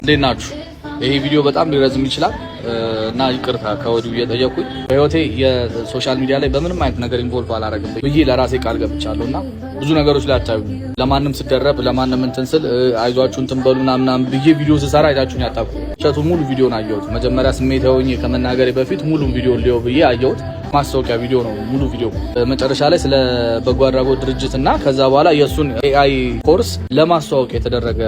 እንዴት ናችሁ? ይሄ ቪዲዮ በጣም ሊረዝም ይችላል እና ይቅርታ ከወዲሁ እየጠየኩኝ። በህይወቴ የ social media ላይ በምንም አይነት ነገር involve አላረግም ብዬ ለራሴ ቃል ገብቻለሁ እና ብዙ ነገሮች ላይ አታዩ። ለማንም ስደረብ፣ ለማንም እንትን ስል፣ አይዟችሁ እንትን በሉ ምናምን ብዬ ቪዲዮ ስሰራ አይታችሁኝ አታውቁም። እሸቱ ሙሉ ቪዲዮን አየሁት። መጀመሪያ ስሜት ሆኜ ከመናገሬ በፊት ሙሉ ቪዲዮ ሊየው ብዬ አየሁት። ማስታወቂያ ቪዲዮ ነው ሙሉ ቪዲዮ። መጨረሻ ላይ ስለ በጎ አድራጎት ድርጅት እና ከዛ በኋላ የእሱን AI course ለማስተዋወቅ የተደረገ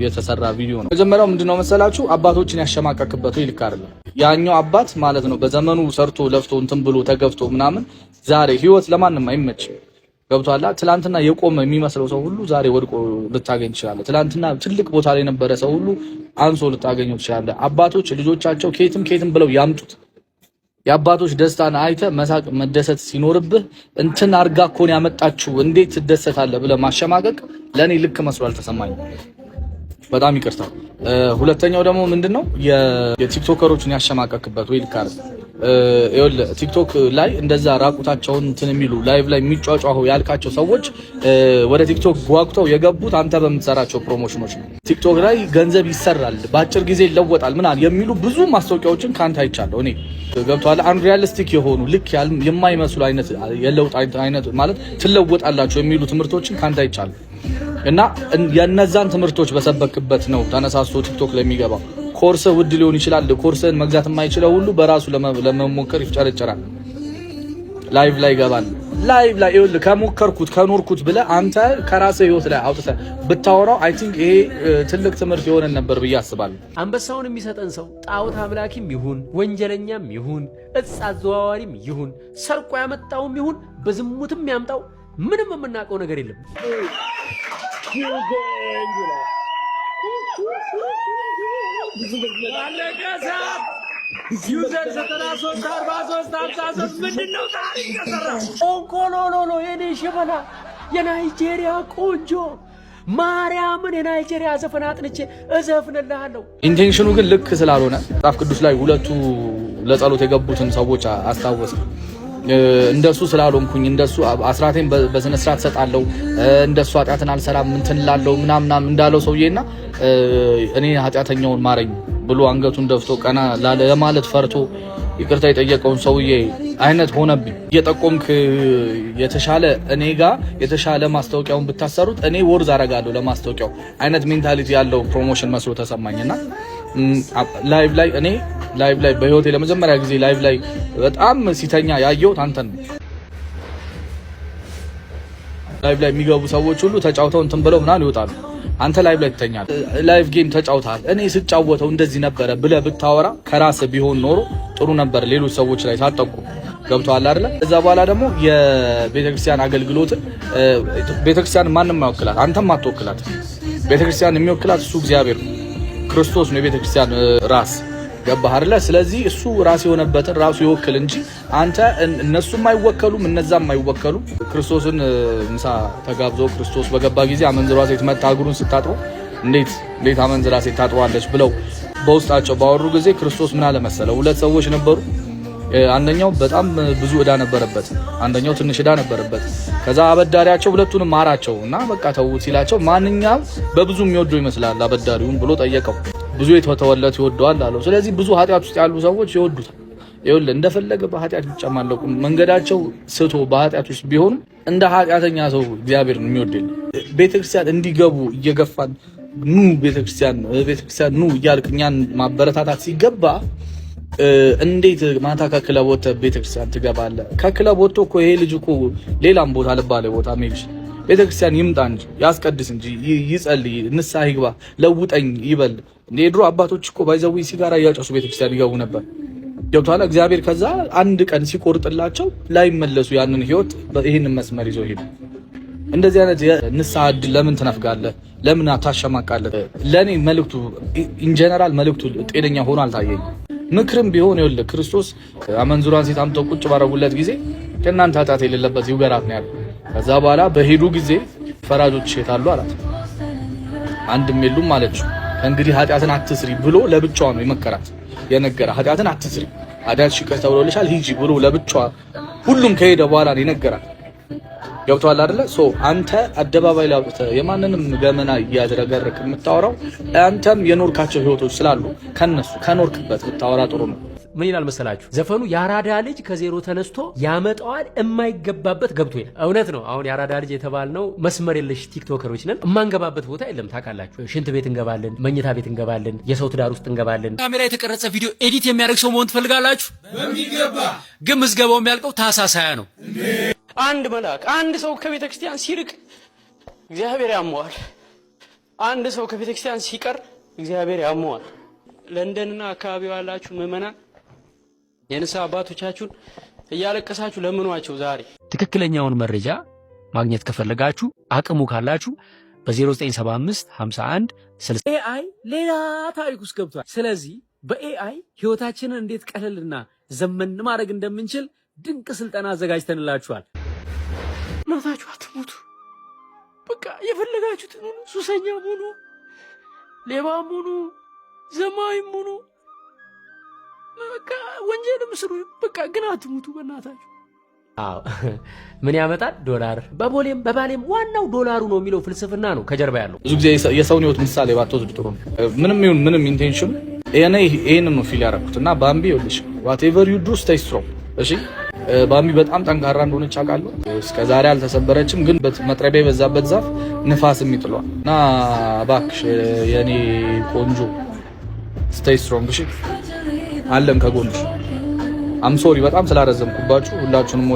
የተሰራ ቪዲዮ ነው። መጀመሪያው ምንድነው መሰላችሁ? አባቶችን ያሸማቀክበት ወይ ልክ አይደለም። ያኛው አባት ማለት ነው በዘመኑ ሰርቶ ለፍቶ እንትን ብሎ ተገፍቶ ምናምን ዛሬ ህይወት ለማንም አይመችም። ገብቶሃል? ትላንትና የቆመ የሚመስለው ሰው ሁሉ ዛሬ ወድቆ ልታገኝ ትችላለህ። ትላንትና ትልቅ ቦታ ላይ የነበረ ሰው ሁሉ አንሶ ልታገኘው ትችላለህ። አባቶች ልጆቻቸው ከየትም ከየትም ብለው ያምጡት። የአባቶች ደስታን አይተ መሳቅ መደሰት ሲኖርብህ እንትን አርጋ እኮ ነው ያመጣችሁ እንዴት ትደሰታለህ ብለህ ማሸማቀቅ ለእኔ ልክ መስሎ አልተሰማኝም። በጣም ይቅርታ። ሁለተኛው ደግሞ ምንድነው የቲክቶከሮችን ያሸማቀክበት ወይ ልክ አይደል። ይኸውልህ፣ ቲክቶክ ላይ እንደዛ ራቁታቸውን እንትን የሚሉ፣ live ላይ የሚጯጯሁ ያልካቸው ሰዎች ወደ ቲክቶክ ጓጉተው የገቡት አንተ በምትሰራቸው promotion ኖች ነው። ቲክቶክ ላይ ገንዘብ ይሰራል፣ በአጭር ጊዜ ይለወጣል ምናምን የሚሉ ብዙ ማስታወቂያዎችን ከአንተ አይቻለሁ እኔ። ገብቶሃል? Unrealistic የሆኑ፣ ልክ የማይመስሉ አይነት የለውጥ አይነት ማለት ትለወጣላችሁ የሚሉ ትምህርቶችን ከአንተ አይቻለሁ። እና የነዛን ትምህርቶች በሰበክበት ነው ተነሳስቶ ቲክቶክ ላይ የሚገባው። ኮርስ ውድ ሊሆን ይችላል። ኮርስን መግዛት የማይችለው ሁሉ በራሱ ለመሞከር ይፍጨረጨራል። Live ላይ ይገባል። Live ላይ ይኸውልህ፣ ከሞከርኩት ከኖርኩት ብለህ አንተ ከራስህ ህይወት ላይ አውጥተህ ብታወራው I think ይሄ ትልቅ ትምህርት የሆነን ነበር ብዬ አስባለሁ። አንበሳውን የሚሰጠን ሰው ጣዖት አምላኪም ይሁን፣ ወንጀለኛም ይሁን፣ እጽ አዘዋዋሪም ይሁን፣ ሰርቆ ያመጣውም ይሁን፣ በዝሙትም ያምጣው ምንም የምናውቀው ነገር የለም። ይላል። አለቀ ሰዓት። User 93 43 53 ምንድን ነው ታሪክ ተሰራ? ኦንኮሎሎሎ የኔ ሽበላ፣ የናይጄሪያ ቆንጆ፣ ማርያምን የናይጄሪያ ዘፈን አጥንቼ እዘፍንልሃለሁ። Intention ኑ ግን ልክ ስላልሆነ መጽሐፍ ቅዱስ ላይ ሁለቱ ለጸሎት የገቡትን ሰዎች አስታወሰ። እንደሱ ስላልሆንኩኝ፣ እንደሱ አስራቴን በስነ ስርዓት ሰጣለሁ፣ እንደሱ ኃጢአትን አልሰራም እንትን እላለሁ ምናምን ምናምን እንዳለው ሰውዬና እኔ ኃጢአተኛውን ማረኝ ብሎ አንገቱን ደፍቶ ቀና ለማለት ፈርቶ ይቅርታ የጠየቀውን ሰውዬ አይነት ሆነብኝ። እየጠቆምክ የተሻለ እኔ ጋ የተሻለ ማስታወቂያውን ብታሰሩት እኔ worth አረጋለሁ ለማስታወቂያው አይነት mentality ያለው promotion መስሎ ተሰማኝና live ላይ እኔ live ላይ በህይወቴ ለመጀመሪያ ጊዜ live ላይ በጣም ሲተኛ ያየሁት አንተን ነው። Live ላይ የሚገቡ ሰዎች ሁሉ ተጫውተው እንትን ብለው ምናምን ይወጣሉ። አንተ live ላይ ትተኛለህ። Live game ተጫውተሃል። እኔ ስጫወተው እንደዚህ ነበረ ብለህ ብታወራ ከራስህ ቢሆን ኖሮ ጥሩ ነበር። ሌሎች ሰዎች ላይ ሳጠቁ ገብቶሃል አይደለ? ከዛ በኋላ ደግሞ የቤተክርስቲያን አገልግሎትን፣ ቤተክርስቲያን ማንም አይወክላት፣ አንተም አትወክላት። ቤተክርስቲያን የሚወክላት እሱ እግዚአብሔር ነው። ክርስቶስ ነው የቤተክርስቲያን ራስ። ገባህ አይደለ? ስለዚህ እሱ ራስ የሆነበትን ራሱ ይወክል እንጂ አንተ እነሱም አይወከሉም፣ እነዛም አይወከሉም። ክርስቶስን ምሳ ተጋብዞ ክርስቶስ በገባ ጊዜ አመንዝሯ ሴት መጥታ እግሩን ስታጥበው እንዴት እንዴት አመንዝራ ሴት ታጥበዋለች ብለው በውስጣቸው ባወሩ ጊዜ ክርስቶስ ምን አለ መሰለ? ሁለት ሰዎች ነበሩ። አንደኛው በጣም ብዙ ዕዳ ነበረበት፣ አንደኛው ትንሽ ዕዳ ነበረበት። ከዛ አበዳሪያቸው ሁለቱንም ማራቸው እና በቃ ተዉት ሲላቸው ማንኛውም በብዙ የሚወደው ይመስላል አበዳሪውን ብሎ ጠየቀው። ብዙ የተተወለት ይወደዋል አለው። ስለዚህ ብዙ ኃጢአት ውስጥ ያሉ ሰዎች ይወዱታል። ይኸውልህ፣ እንደፈለገ በኃጢአት ቢጨማለቁ፣ መንገዳቸው ስቶ በኃጢአት ውስጥ ቢሆኑ እንደ ኃጢአተኛ ሰው እግዚአብሔር የሚወድ የለም። ቤተክርስቲያን እንዲገቡ እየገፋን፣ ኑ ቤተክርስቲያን፣ ቤተክርስቲያን ኑ እያልክ እኛን ማበረታታት ሲገባ እንዴት ማታ ከክለብ ወጥተህ ቤተክርስቲያን ትገባለህ? ከክለብ ወጥቶ እኮ ይሄ ልጅ እኮ ሌላም ቦታ ልባለ ቦታ መሄድ ይችላል። ቤተክርስቲያን ይምጣ እንጂ፣ ያስቀድስ እንጂ፣ ይጸልይ፣ ንስሐ ይግባ፣ ለውጠኝ ይበል። የድሮ አባቶች እኮ by the way ሲጋራ እያጨሱ ቤተክርስቲያን ይገቡ ነበር። ገብቶሃል? እግዚአብሔር ከዛ አንድ ቀን ሲቆርጥላቸው ላይመለሱ ያንን ህይወት ይህንን መስመር ይዘው ሄዱ። እንደዚህ አይነት የንስሐ እድል ለምን ትነፍጋለህ? ለምን ታሸማቃለህ? ለእኔ መልእክቱ in general መልእክቱ ጤነኛ ሆኖ አልታየኝም። ምክርም ቢሆን ይኸውልህ፣ ክርስቶስ አመንዝሯን ሴት አምጥተው ቁጭ ባረጉለት ጊዜ ከእናንተ ኃጢአት የሌለበት ይውገራት ነው ያለው። ከዛ በኋላ በሄዱ ጊዜ ፈራጆች የታሉ አላት። አንድም የሉም አለችው። ከእንግዲህ ኃጢአትን አትስሪ ብሎ ለብቻዋ ነው የመከራት የነገራ። ኃጢአትን አትስሪ፣ ኃጢአትሽ ይቅር ተብሎልሻል፣ ሂጂ ብሎ ለብቻዋ ሁሉም ከሄደ በኋላ ነው የነገራት። ገብቶሃል አይደለ? So አንተ አደባባይ ላይ አውጥተህ የማንንም ገመና እያዝረገረክ የምታወራው አንተም የኖርካቸው ህይወቶች ስላሉ ከነሱ ከኖርክበት ብታወራ ጥሩ ነው። ምን ይላል መሰላችሁ ዘፈኑ? የአራዳ ልጅ ከዜሮ ተነስቶ ያመጣዋል የማይገባበት ገብቶ ይላል። እውነት ነው። አሁን የአራዳ ልጅ የተባልነው መስመር የለሽ ቲክቶከሮች ነን። የማንገባበት ቦታ የለም። ታውቃላችሁ። ሽንት ቤት እንገባለን፣ መኝታ ቤት እንገባለን፣ የሰው ትዳር ውስጥ እንገባለን። ካሜራ የተቀረጸ ቪዲዮ edit የሚያደርግ ሰው መሆን ትፈልጋላችሁ? በሚገባ። ግን ምዝገባው የሚያልቀው ታህሳስ 20 ነው። አንድ መልአክ፣ አንድ ሰው ከቤተ ክርስቲያን ሲርቅ እግዚአብሔር ያመዋል። አንድ ሰው ከቤተ ክርስቲያን ሲቀር እግዚአብሔር ያመዋል። ለንደንና አካባቢው ያላችሁ ምዕመናን የንስሐ አባቶቻችሁን እያለቀሳችሁ ለምኗቸው ዛሬ። ትክክለኛውን መረጃ ማግኘት ከፈለጋችሁ፣ አቅሙ ካላችሁ በ0975 51 60 AI ሌላ ታሪክ ውስጥ ገብቷል። ስለዚህ በ AI ህይወታችንን እንዴት ቀለልና ዘመን ማድረግ እንደምንችል ድንቅ ስልጠና አዘጋጅተንላችኋል። እናታችሁ አትሙቱ። በቃ የፈለጋችሁትን ሁኑ። ሱሰኛም ሁኑ፣ ሌባም ሁኑ፣ ዘማዊም ሁኑ፣ በቃ ወንጀልም ስሩ። በቃ ግን አትሙቱ በእናታችሁ። አዎ፣ ምን ያመጣል? ዶላር። በቦሌም በባሌም ዋናው ዶላሩ ነው የሚለው ፍልስፍና ነው ከጀርባ ያለው። ብዙ ጊዜ የሰውን ህይወት ምሳሌ ባትወስድ ጥሩ ነው። ምንም ይሁን ምንም intention እኔ ይሄንን ነው feel ያደረኩት። እና ባምቢ፣ ይኸውልሽ፣ whatever you do, stay strong። እሺ ባምቢ በጣም ጠንካራ እንደሆነች አውቃለሁ። እስከ ዛሬ አልተሰበረችም፣ ግን መጥረቢያ የበዛበት ዛፍ ንፋስም ይጥለዋል። እና እባክሽ የኔ ቆንጆ stay strong። እሺ፣ አለን ከጎንሽ። I'm sorry በጣም ስላረዘምኩባችሁ። ሁላችሁንም